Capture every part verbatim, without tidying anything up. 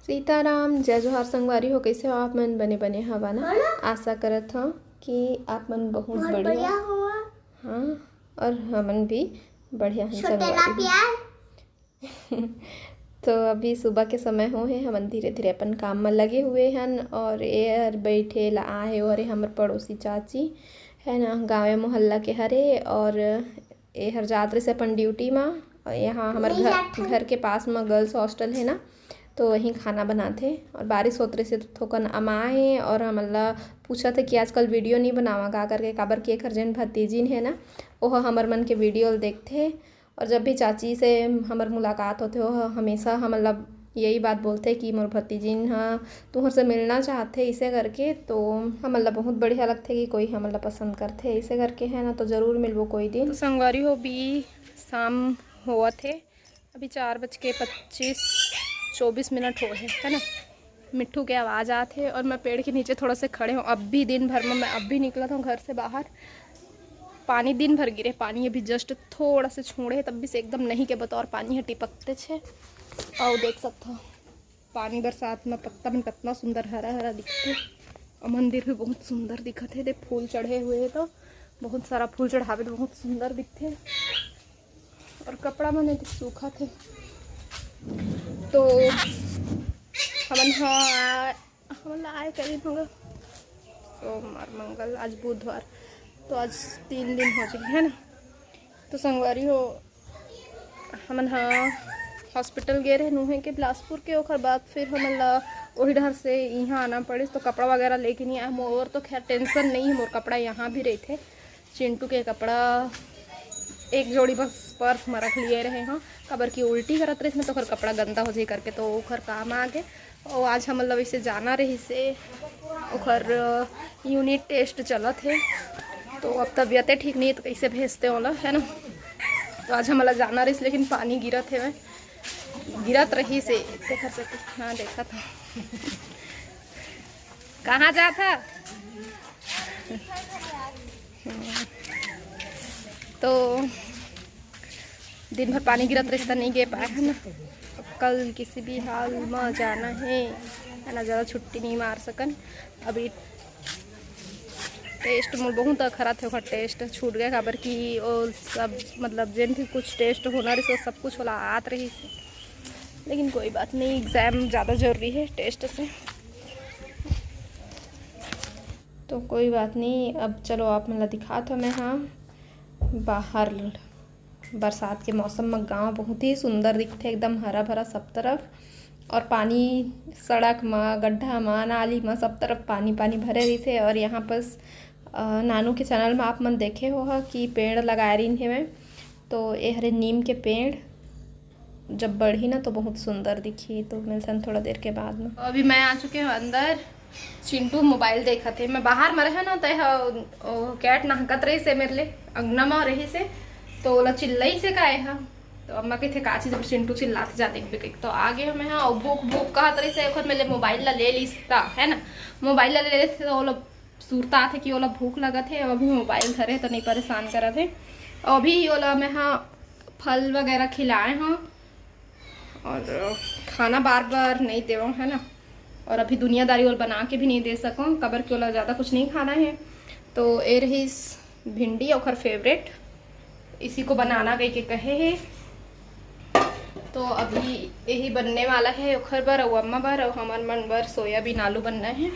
सीताराम, जय जोहार संगवारी हो, कइसे हो आप मन? बने बने हवा ना? हाँ ना? आशा करत हव कि आप मन बहुत बढ़िया। हाँ, और हमन भी बढ़िया हन संगवारी हो। तो अभी सुबह के समय हो हे, हमन धीरे धीरे अपन काम में लगे हुए हन। और ए हर बैठे ला आए हे, और ए हमर पड़ोसी चाची है ना, गाँवे मोहल्ला के हरे। और ए हर जात रहिस अपन ड्यूटी मा। और यहाँ हमर घर, घर के पास मा गर्ल्स हॉस्टल है ना, तो वहीं खाना बनाथे। और बारिश होत रहिस तो थोकन अमा हे, और हमन ला पूछत हे कि आजकल वीडियो नहीं बनावा का करके, काबर कि एकर जेन भतीजिन है ना, ओह हमर मन के वीडियो ल देखथे। और जब भी चाची से हमर मुलाकात होथे, ओह हमेशा हमन ला यही बात बोलथे कि मोर भतीजिन ह तुहर से मिलना चाहथे, इसे करके। तो हमन ला बहुत बढ़िया लगथे कि कोई हमन ला पसंद करथे, इसे करके, है ना। तो जरूर मिलबो कोई दिन। तो संगवारी हो, अभी शाम होवत हे, अभी चार बज के पच्चीस चौबीस मिनट हो हे, है ना। मिट्ठू के आवाज़ आत हे और मैं पेड़ के नीचे थोड़ा से खड़े हूँ। अब भी दिन भर में मैं अब भी निकलत हूँ घर से बाहर। पानी दिन भर गिरे, पानी अभी just थोड़ा से छोड़े हे, तब भी से एकदम नहीं के बतौर पानी ह टिपकतेच हे। अउ देख सकत हव, पानी बरसात में पत्ता मन कतना सुंदर हरा हरा दिखथे। और मंदिर भी बहुत सुंदर दिखत हे, दे फूल चढ़े हुए हे, तो बहुत सारा फूल चढ़ावे तो बहुत सुंदर दिखथे। और कपड़ा मन एदे सूखत हे, तो हमन ह, हमन ला आए करीब होगा सोमवार, मंगल, आज बुधवार, तो आज तीन दिन हो चुके, है ना। तो संगवारी हो, हमन ह हॉस्पिटल गे रहे नूहे के, बिलासपुर के, ओकर बाद फिर हमन ला वही डहर से यहाँ आना पड़े, तो कपड़ा वगैरह लेके नहीं आए। मोर तो खैर टेंशन नहीं है, मोर कपड़ा यहाँ भी रहिथे। चिंटू के कपड़ा एक जोड़ी बस पर्स में रख लिए रहे हों, काबर कि उल्टी करत रहिस ना, तो ओकर कपड़ा गंदा हो जाई करके, तो ओकर काम आ गे। और आज हमन ला वैसे जाना रहिस हे, ओकर यूनिट टेस्ट चलत हे, तो अब तबीयते ठीक नहीं है, तो कैसे भेजते ओला, है ना। तो आज हमन ला जाना रहिस, लेकिन पानी गिरत हे, गिरत रहिस हे, देखत सकते, हाँ, देखत हव। कहाँ जात हव? तो दिन भर पानी गिरत रहिस त नहीं गे पाए, है ना। कल किसी भी हाल में जाना है, है ना, ज़्यादा छुट्टी नहीं मार सकन। अभी टेस्ट मोर बहुत अखरत हे, ओकर टेस्ट छूट गए, काबर कि वो सब, मतलब, जेन भी कुछ टेस्ट होना रहिस, वो सब कुछ ओला आत रहिस, लेकिन कोई बात नहीं, एग्जाम ज़्यादा जरूरी है टेस्ट से। तो कोई बात नहीं, अब चलो आप मन ला दिखात हव मैं, हाँ, बाहर बरसात के मौसम में गांव बहुत ही सुंदर दिखथे, एकदम हरा भरा सब तरफ। और पानी सड़क म, गड्ढा म, नाली म, सब तरफ पानी पानी भरे रहिथे। और यहाँ पास, अ, नानू के चैनल म आप मन देखे हो ह कि पेड़ लगाए रहिन हेवय, तो ए हरे नीम के पेड़, जब बढ़ही ना तो बहुत सुंदर दिखही। तो मिलथन थोड़ा देर के बाद में। अभी मैं आ चुके हूँ अंदर। चिंटू मोबाइल देखत हे। मैं बाहर में रहे ना, तो यह, ओ, कैट नहकत रहिस हे मेरे ले, अंगना में रहिस हे, तो ओला चिल्लाइस हे का एहा। तो अम्मा कहिथे, "का चीज?" अब चिंटू चिल्लात जा, देखबे कहिके। तो आ गे हमें, हाँ, अउ भूख भूख कहत रहिस हे, ओखर मेरे ले मोबाइल ला ले लिस ता, है ना, मोबाइल ला ले लिस ता, तो ओला सुरता आथे कि ओला भूख लगत हे, अब अभी मोबाइल धरे तो नहीं परेशान करत हे। अभी ओला मैं, हाँ, फल वगैरह खिलाए हूँ और खाना बार बार नहीं देवं, है ना। और अभी दुनियादारी ओला बना के भी नहीं दे सकूँ, काबर कि ओला ज़्यादा कुछ नहीं खाना है। तो ए रहिस भिंडी, ओखर फेवरेट, इसी को बनाना कहिके कहे हे। तो अभी यही बनने वाला है ओखर बर अउ अम्मा बर अउ हमर मन बर सोयाबीन आलू बनना है।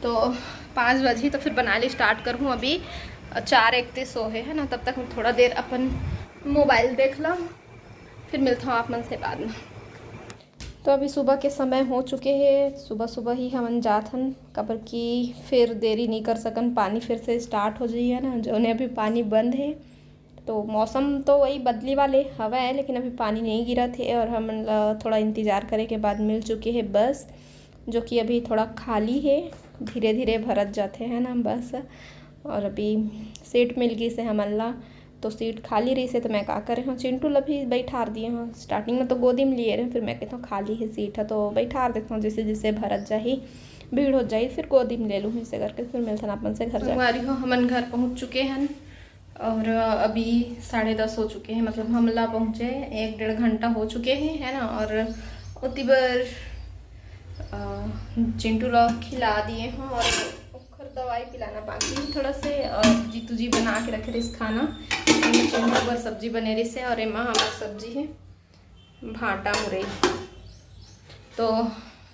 तो पाँच बजे तो फिर बनाए ले स्टार्ट करहूँ। अभी चार इकतीस होहे, है ना, तब तक मैं थोड़ा देर अपन मोबाइल देख लूँ, फिर मिलता हूँ आप मन से बाद में। तो अभी सुबह के समय हो चुके हे, सुबह सुबह ही हमन जात हन, काबर कि फिर देरी नहीं कर सकन, पानी फिर से स्टार्ट हो जाही, है ना, जौने अभी पानी बंद हे। तो मौसम तो वही बदली वाले हवा है, लेकिन अभी पानी नहीं गिरत हे और हमन ला थोड़ा इंतजार करे के बाद मिल चुके हे बस, जो कि अभी थोड़ा खाली हे, धीरे धीरे भरत जाथे, है ना, बस। और अभी सीट मिल गई से हमन ला, तो सीट खाली रहिस हे, तो मैं का करे हूँ, चिंटू ला भी बैठार दिए हूँ। स्टार्टिंग में तो गोदी में लिए रहे, फिर मैं कहता हूँ खाली है सीट है तो बैठार देता हूँ, जैसे जैसे भरत जाही, भीड़ हो जाही, फिर गोदी में ले लूँ, ऐसे करके फिर मिलथन अपन से घर जा। संगवारी हो, हमन घर पहुँच चुके हन और अभी साढ़े दस हो चुके हैं, मतलब हमला पहुँचे एक डेढ़ घंटा हो चुके हैं, है ना। और उतनी बार अ, चिंटू ला खिला दिए हूँ और ओखर दवाई पिलाना बाकी है थोड़ा से। और जीतू जी बना के रखे रहिस खाना, एमा चिंटू बर सब्जी बने रहिस है और एमा हमार सब्जी है भांटा मुरई। तो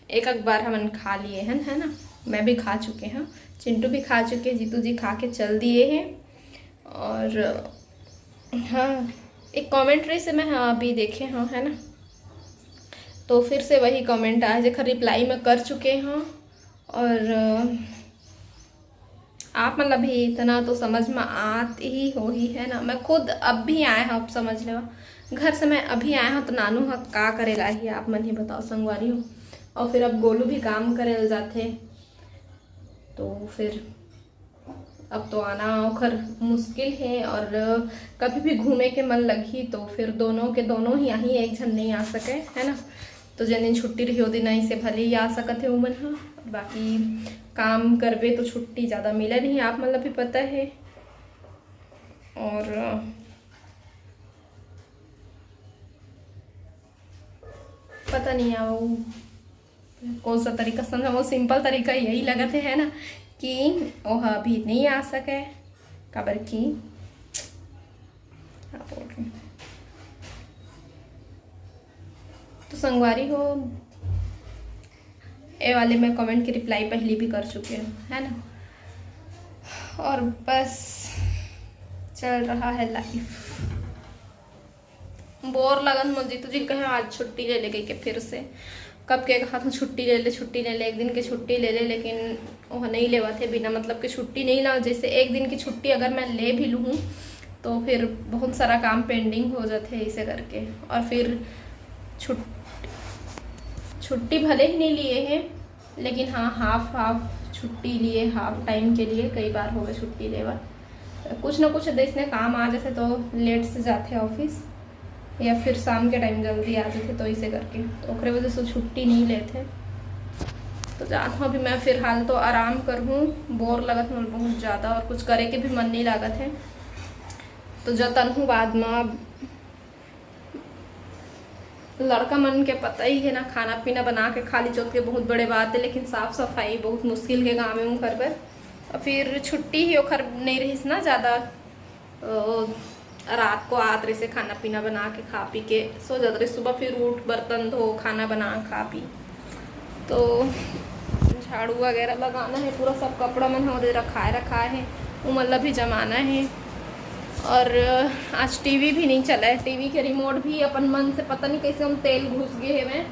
एक एक बार हमन खा लिए हन, है ना, मैं भी खा चुके हूँ, चिंटू भी खा चुके हैं, जीतू जी खा के चल दिए हैं। और हाँ, एक कमेंट रहिस है, मैं हाँ अभी देखे हूँ, है ना, तो फिर से वही कमेंट आए जेकर रिप्लाई मैं कर चुके हूँ। और अ, आप मन ला भी इतना तो समझ में आत ही होही, है ना। मैं खुद अब भी आए हूँ, अब समझ लेवा, घर से मैं अभी आए हूँ तो नानू ह का करे ला ही, आप मन ही बताओ संगवारी हो। और फिर अब गोलू भी काम करे ल जाथे, तो फिर अब तो आना ओखर मुश्किल है। और कभी भी घूमे के मन लगही तो फिर दोनों के दोनों ही आही, एक झन नहीं आ सके, है ना। तो जेन दिन छुट्टी रही, ओ दिन आई से भले ही आ सकत है उमन ह, बाकी काम करबे तो छुट्टी ज़्यादा मिले नहीं, आप मन ला भी पता है। और पता नहीं आओ कौन सा तरीका समझा, वो सिंपल तरीका यही लगत है, है ना, कि ओह अभी नहीं आ सके, काबर कि आप बोल रहे हैं। तो संगवारी हो, ए वाले मैं कमेंट की रिप्लाई पहले भी कर चुके हूँ, है ना। और बस चल रहा है लाइफ। बोर लगन मोर जीतू जी कहे आज छुट्टी ले ले कहिके फिर से। कब के कहा था छुट्टी ले ले, छुट्टी ले ले, एक दिन के छुट्टी ले ले, लेकिन वो नहीं लेवा थे, बिना मतलब के छुट्टी नहीं लाओ। जैसे एक दिन की छुट्टी अगर मैं ले भी लूँ तो फिर बहुत सारा काम पेंडिंग हो जाते हैं इसे करके। और फिर छुट छुट्टी भले ही नहीं लिए हैं, लेकिन हाँ, हाफ हाफ छुट्टी लिए, हाफ टाइम के लिए कई बार हो गए छुट्टी लेवा। कुछ ना कुछ जैसने काम आ जाथे तो लेट से जाथे ऑफिस, या फिर शाम के टाइम जल्दी आ जाथे, तो इसे करके तो ओकरे वजह से छुट्टी नहीं लेथे। तो जात हूँ अभी मैं, फिलहाल तो आराम करहूँ, बोर लगत मोर बहुत ज़्यादा और कुछ करे के भी मन नहीं लागत है। तो जतन हूँ बाद में। अब लड़का मन के पता ही है ना, खाना पीना बना के खाली चौथ के बहुत बड़े बात है, लेकिन साफ सफाई बहुत मुश्किल के काम है उनकर बर। और फिर छुट्टी ही ओखर नहीं रहिस ना ज़्यादा, ओ, रात को आत रहिस खाना पीना बना के खा पी के सो जात रहिस। सुबह फिर उठ, बर्तन धो, खाना बना, खा पी। तो झाड़ू वगैरह लगाना है, पूरा सब कपड़ा मन ह ओदे रखाए रखाए है, उमन ला भी जमाना है। और आज टीवी भी नहीं चला है, टीवी के रिमोट भी अपन मन से पता नहीं कैसे हम तेल घुस गए हमें,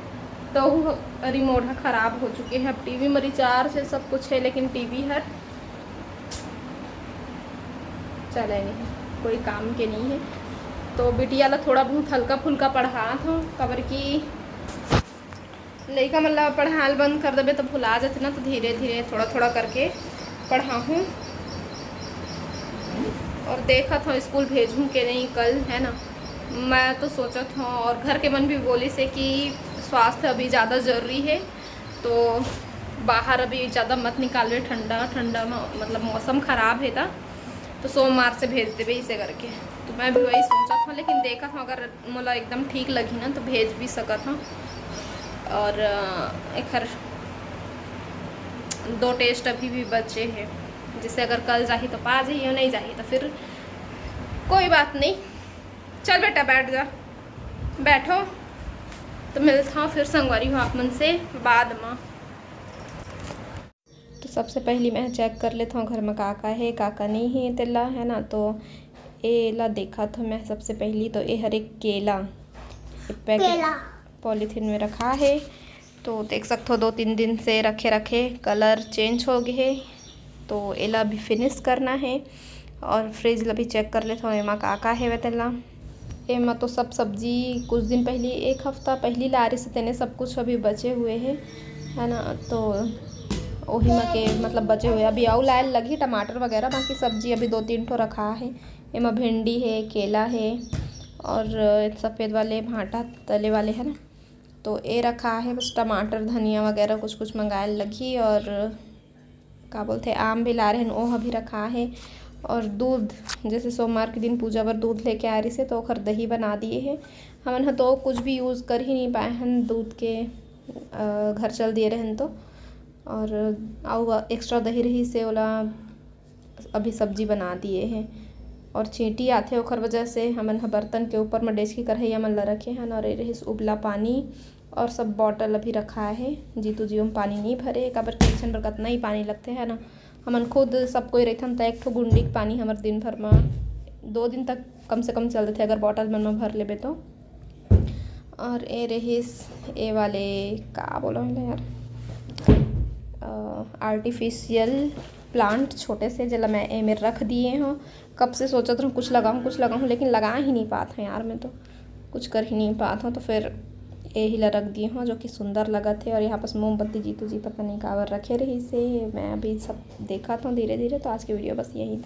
तो वो रिमोट ह खराब हो चुके हैं। अब टीवी में रिचार्ज है, सब कुछ है, लेकिन टीवी हर चले नहीं, कोई काम के नहीं है। तो बिटिया ला थोड़ा बहुत हल्का फुल्का पढ़ात हूँ, काबर कि लइका मन ला पढ़ाल बंद कर देबे तो भुला जाथे ना, तो धीरे धीरे थोड़ा थोड़ा करके पढ़ाहूँ। और देखत हूँ स्कूल भेजहूँ के नहीं कल, है ना। मैं तो सोचत हूँ और घर के मन भी बोलिस हे कि स्वास्थ्य अभी ज़्यादा ज़रूरी है, तो बाहर अभी ज़्यादा मत निकालबे, ठंडा ठंडा म-, मतलब मौसम ख़राब है ता, तो सोमवार से भेज देबे इसे करके। तो मैं भी वही सोचत हूँ, लेकिन देखत हूँ अगर मोला एकदम ठीक लगही ना तो भेज भी सकत हूँ। और अ, एखर दो टेस्ट अभी भी बचे हैं, जैसे अगर कल जाही तो पा जाही और नहीं जाही तो फिर कोई बात नहीं। चल बेटा बैठ जा, बैठो। तो मिलत हूँ फिर संगवारी हो आप मन से बाद में। तो सबसे पहली मैं चेक कर लेत हूँ घर में का का है, का का नहीं है तेला, है ना। तो एला देखत हूँ मैं सबसे पहली, तो ए हर एक केला, ए पैकेट केला। पॉलीथीन में रखा है। तो देख सकत हो दो तीन दिन से रखे रखे कलर चेंज हो गए है। तो एला अभी फिनिश करना है और फ्रिज ला भी चेक कर लेत हूँ एमा का का है तेला। एमा तो सब सब्जी कुछ दिन पहली, एक हफ्ता पहली ला रहिस हे, तेने सब कुछ अभी बचे हुए है, है ना। तो ओही मा के मतलब बचे हुए अभी अउ लाए लगही टमाटर वगैरह, बाकी सब्जी अभी दो तीन ठो रखा है। एमा भिंडी है, केला है और सफ़ेद वाले भांटा तले वाले है ना, तो ए रखा है। बस टमाटर धनिया वगैरह कुछ कुछ मंगाए लगही और का बोलथे आम भी ला रहे हैं, ओह भी रखा है। और दूध, जैसे सोमवार के दिन पूजा बर दूध लेके आ रहिस हे तो ओखर दही बना दिए है। हमन ह तो कुछ भी यूज़ कर ही नहीं पाए हन दूध के, अ, घर चल दिए रहन तो। और अउ extra दही रहिस हे, ओला अभी सब्जी बना दिए हे। और चींटी आथे, ओखर वजह से हमन ह बर्तन के ऊपर म डेचकी कढ़ाई मन ला रखे हन। और ये रहिस उबला पानी, और सब बॉटल अभी रखा हे। जीतू जी ओम पानी नहीं भरे, काबर कि एक झन बर कतना ही पानी लगथे, है ना। हमन खुद सब कोई रहिथन, त एक ठो गुंडी के पानी हमर दिन भर म दो दिन तक कम से कम चल देथे, अगर बॉटल मन म भर लेबे तो। और ए रहिस ए वाले, का बोलो एला यार, आर्टिफिशियल प्लांट छोटे से, जेला मैं एमे रख दिए हूँ। कब से सोचत रहूँ कुछ लगाऊँ, कुछ लगाऊँ, लेकिन लगा ही नहीं पात हूँ यार, मैं तो कुछ कर ही नहीं पात हूँ। तो फिर यही ला रख दिए हूँ, जो कि सुंदर लगत हे। और यहाँ पास मोमबत्ती जीतू जी पता नहीं काबर रखे रहिस हे, मैं अभी सब देखत हूँ धीरे धीरे। तो आज के वीडियो बस यही तक।